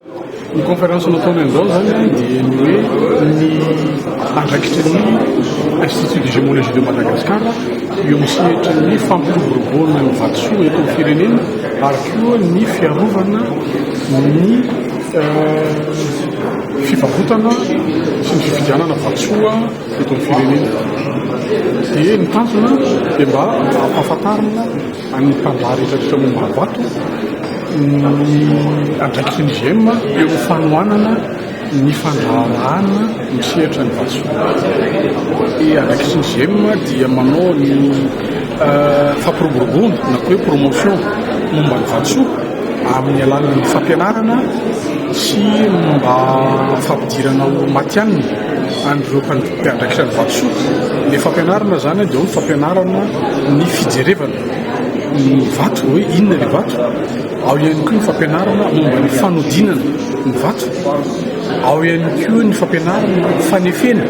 Ny conférence nataonay androany zany dia ny hoe ny andraikitry ny Institut de Gémologie de Madagascar eo amin'ny sehatry ny fampiroboroboana ny vatosoa eto amin'ny firenena ary koa ny fiarovana ny fivarotana sy ny fividianana vatosoa eto amin'ny firenena. Dia ny tanjona dia mba hampahafantarina An'ny mpandraharaha rehetra rehetra momba ny vato ny andraikitry ny IGM eo amin'ny fanohanana ny fandraharahana misehatra ny vatosoa. Ny andraikitry ny IGM dia manao ny fampiroboroboana na koa hoe promotion momba ny vatosoa amin'ny alalan'ny fampianarana sy mba fampidirana ho matihanina an'ireo mpiandraikitra ny vatosoa. Ilay fampianarana izany dia ao ny fampianarana ny fijerevana ny vato hoe inona ilay vato, ao ihany koa ny fampianarana momba ny fanodinana ny vato, ao ihany koa ny fampianarana ny fanefena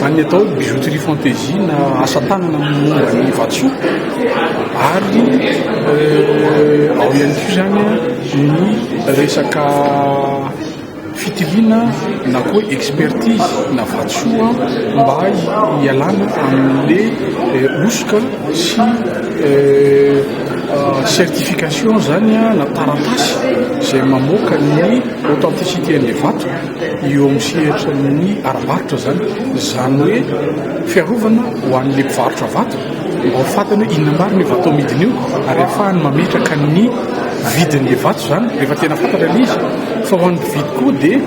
an'ny atao hoe bijouterie fantaisie na asa tanana momba ny vatosoa ary ao ihany koa izany ny resaka Fitiliana na koa hoe expertise na vatosoa mba hialana amin'le hosoka sy certification zany na taratasy izay mamoaka ny authenticité an'le vato eo amin'ny sehatra ny ara-barotra zany. Izany hoe fiarovana ho an'le mpivarotra vato mba ho fantany hoe inona marina io vato amidiny io ary ahafahany mametraka ny vidin'le vato zany rehefa tena fantatra le izy. Fa ho an'ny mpividy koa dia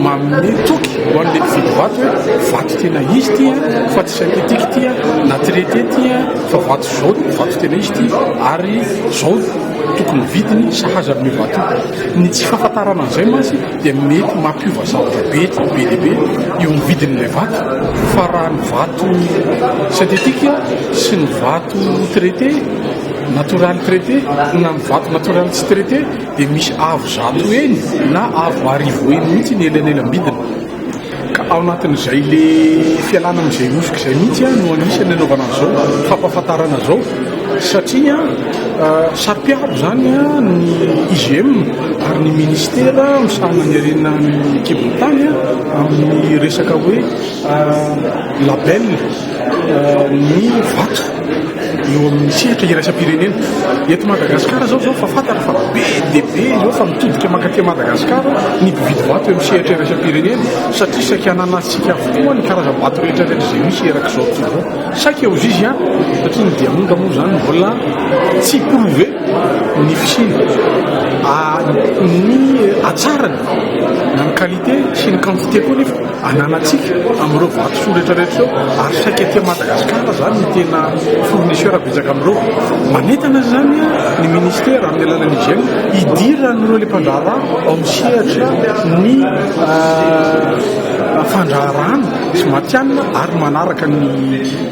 manome toky ho an'ilay mpividy vato hoe vato tena izy ity fa tsy synthétique ity na traité ity fa vato zao vato tena izy ity ary zao tokony vidiny sahaza amin'io vato io. Ny tsy fahafantarana an'izay mantsy dia mety mampiova zavatra be be dia be eo amin'ny vidin'ilay vato fa raha ny vato synthétique sy ny vato traité natoraly traité na ny vato natoraly tsy traité dia misy avo zato heny na avo arivo heny mihitsy ny elanelam-bidiny. Ka ao anatin'izay le fialana amin'izay hosoka izay mihitsy no anisan'ny anaovana an'izao fampahafantarana izao satria saro-piaro izany ny IGM ary ny ministera misahana ny harena ny kibon'ny tany amin'ny resaka hoe label ny vato eo amin'ny sehatra iraisam-pirenena. Eto Madagasikara izao izao fa fantatra fa be dia be izao fa mitodika mankaty Madagasikara ny mpividy vato eo amin'ny sehatra iraisam-pirenena satria saika ananantsika avokoa ny karazam-bato rehetra rehetra izay misy erak'izao tontolo izao. Saika eo izy an, satria ny diamondra moa izany mbola tsy prouvé ny fisiany. Ny hatsarany na ny qualité sy ny quantité koa nefa ananantsika amin'ireo vatosoa rehetra rehetra ireo ary saika aty Madagasikara izany no tena fournisseur betsaka amin'ireo. Manentana izany ny ministera amin'ny alalan'ny hygiène hidiran'ireo ilay mpandraharaha ao amin'ny sehatra ny fandraharahana sy matihanina ary manaraka ny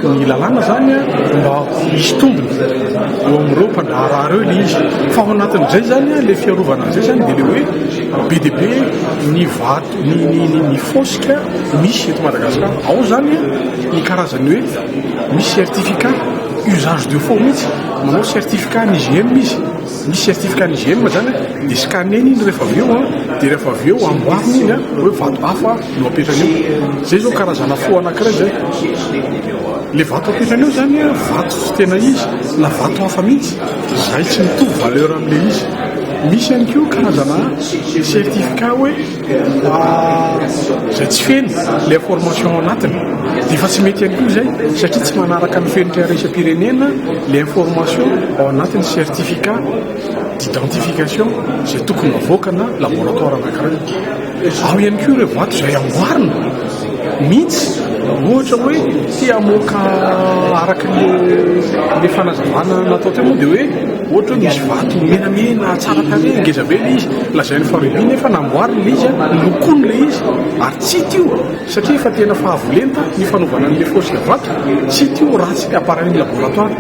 ny lalàna izany mba hisy tombony eo amin'ireo mpandraharaha ireo ilay izy. Fa ao anatin'izay izany ilay fiarovana an'izay izany dia ilay hoe be dia be ny vato Ny ny ny ny fosika misy eto Madagascar ao zany ny karazany hoe misy certificat usage de faux mihitsy, manao certificat ny IGM izy, misy certificat ny IGM zany dia scanner-ny iny rehefa avy eo an, dia rehefa avy eo amboarina iny an, hoe vato hafa no apetrany eo, zay zao karazana faux anankiray zay, le vato apetrany eo zany an vato tsy tena izy na vato hafa mihitsy zay tsy mitovy valeur amle izy. Misy ihany koa karazana certificat hoe izay tsy feno ilay information ao anatiny dia efa tsy mety ihany koa izay satria tsy manaraka ny fenitra iraisam-pirenena ilay information ao anatin'ny certificat d'identification izay tokony havoakana laboratoire anankiray. Ao ihany koa ireo vato izay amboarina mihitsy, ohatra hoe te hamoaka araka ilay fanazavana natao teo moa dia hoe ohatra hoe misy vato menamena tsara tarehy ngeza be ilay izy, lazainy fa rubis nefa namboarina ilay izy, nolokoiny ilay izy ary tsy hita io satria efa tena fahavolenta ny fanaovana an'ilay fosika vato, tsy hita io raha tsy appareil laboratoire.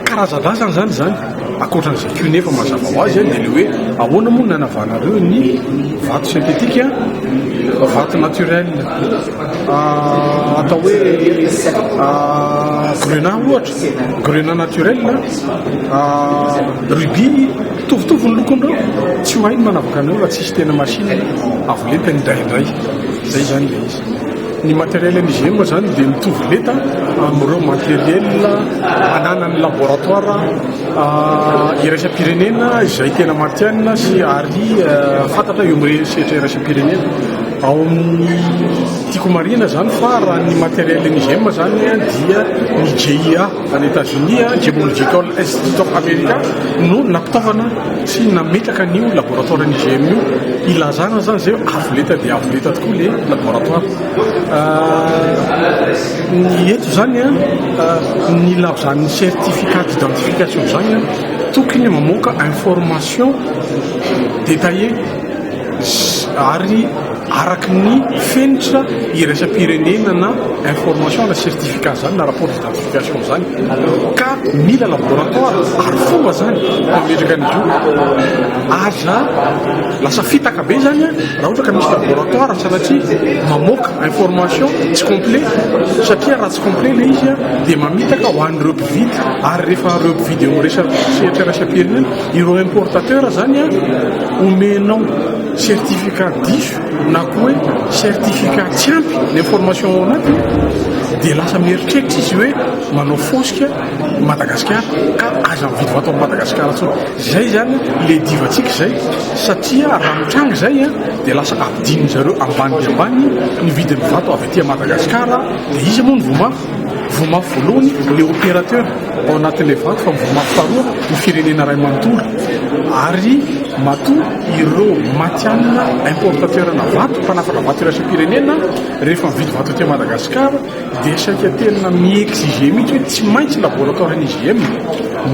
Karazan-drazana izany izany. Ankoatran'izay koa nefa mazava ho azy dia ilay hoe ahoana moa no nanavanareo ny vato synthétique, vato naturel atao hoe grenat ohatra, grenat naturel, rubis. Mitovitovy ny lokon'ireo, tsy ho hay ny manavaka an'ireo raha tsisy tena machine avo lenta indraindray. Izay izany ilay izy. Ny matériel an'ny IGM izany dia mitovy lenta amin'ireo matériel ananan'ny laboratoire iraisam-pirenena izay tena matihanina sy ary fantatra eo amin'ny sehatra iraisam-pirenena. Ao amin'ny tiako marihina izany fa raha ny matériel an'ny IGM izany dia ny GIA any Etazonia, Gemological Institute of America, no nampitaovana sy nametraka an'io laboratoire an'ny IGM io. Ilazana izany izay hoe avo lenta dia avo lenta tokoa ilay laboratoire. Ny eto izany, ny ilazan'ny certificat d'identification izany, tokony mamoaka information détaillée ary araka ny fenitra iraisam-pirenena na information na certificat zany na rapport d'identification zany ka mila laboratoire ary fomba zany mametraka an'izy io. Aza lasa fitaka be zany raha ohatra ka misy laboratoire sanatria mamoaka information tsy complet, satria raha tsy complet le izy dia mamitaka ho an'ireo mpividy, ary rehefa ireo mpividy eo amin'ny resaka sehatra iraisam-pirenena, ireo importateur zany omenao certificat diso na koa hoe certificat tsy ampy ny information ao anatiny, dia lasa mieritreritra izy hoe manao fosika Madagasikara ka aza mividy vato amin'i Madagasikara intsony. Izay izany le divantsika izay, satria raha mitranga izay dia lasa ampidinin-dry zareo ambany dia ambany ny vidin'ny vato avy aty Madagasikara. Dia iza moa no voa mafy? Voa mafy voalohany le opérateur ao anatin'ilay vato, fa voa mafy faharoa ny firenena iray manontolo. Ary matoa ireo matihanina importateur-na vato, mpanafatra vato iraisam-pirenena, rehefa mividy vato aty Madagasikara dia saika tena mi-exiger mihitsy hoe tsy maintsy laboratoire an'ny IGM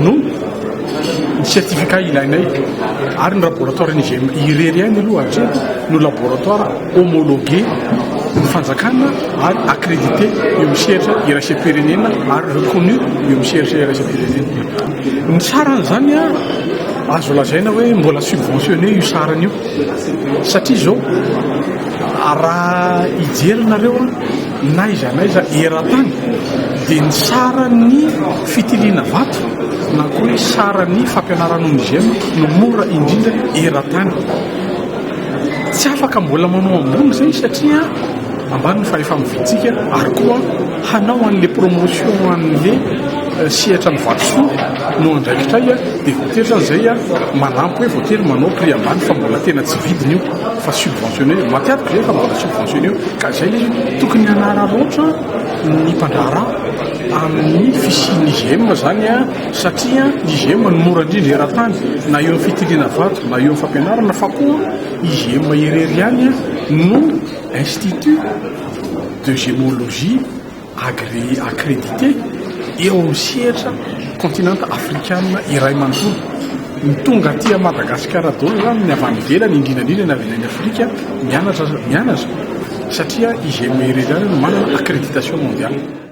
no ny certificat ilainay. Ary ny laboratoire an'ny IGM irery ihany aloha hatreto no laboratoire homologué ny fanjakana ary accrédité eo amin'ny sehatra iraisam-pirenena ary reconnu eo amin'ny sehatra iraisam-pirenena. Ny sarany izany azo lazaina hoe mbola subventionné io sarany io, satria izao raha hijery nareo n'aiza n'aiza eran-tany dia ny saran'ny fitiliana vato na koa hoe saran'ny fampianarana ONIGEM no mora indrindra eran-tany. Tsy afaka mbola manao ambony izay satria ambany ny fahefa-mividintsika, ary koa hanao an'ilay promotion an'ilay sehatra ny vatosoa no andraikitray dia voatery izany izay manampy hoe voatery manao prix ambany fa mbola tena tsy vidiny io fa subventionné, matiantoka izay fa mbola subventionné io, ka izay ilay izy tokony hanararaotra ny mpandraharaha amin'ny fisian'ny IGM izany satria ny IGM no mora indrindra eran-tany na eo amin'ny fitiliana vato na eo amin'ny fampianarana, fa koa IGM irery ihany no institut de gemologie agréé, accrédité eo amin'ny sehatra continent afrikana iray manontolo. Ny tonga aty Madagasikara daholo izany ny avy any ivelany, indrindra indrindra ny avy any Afrika mianatra mianatra satria IGM irery ihany no manana accréditation mondiale.